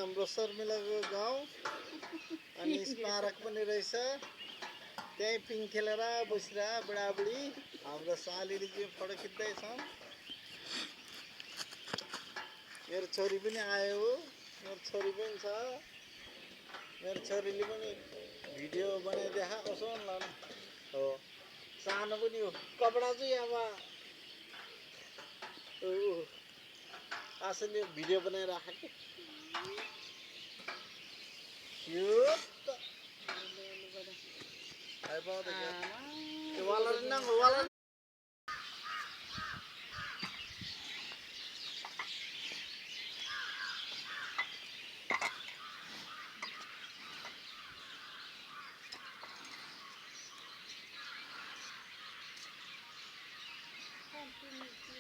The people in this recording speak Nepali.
हाम्रो शर्मिलाको गाउँ अनि स्मारक पनि रहेछ त्यही पिङ खेलेर बसिरा बुढाबुढी हाम्रो सालीले चाहिँ फोटो खिच्दै छन् मेरो छोरी पनि आयो मेरो छोरी पनि छ मेरो छोरीले पनि भिडियो बनाइदेखा कसो लानु हो सानो पनि हो कपडा चाहिँ अब आसले भिडियो बनाइराखेको cute Hai pa de ke wala rin nang wala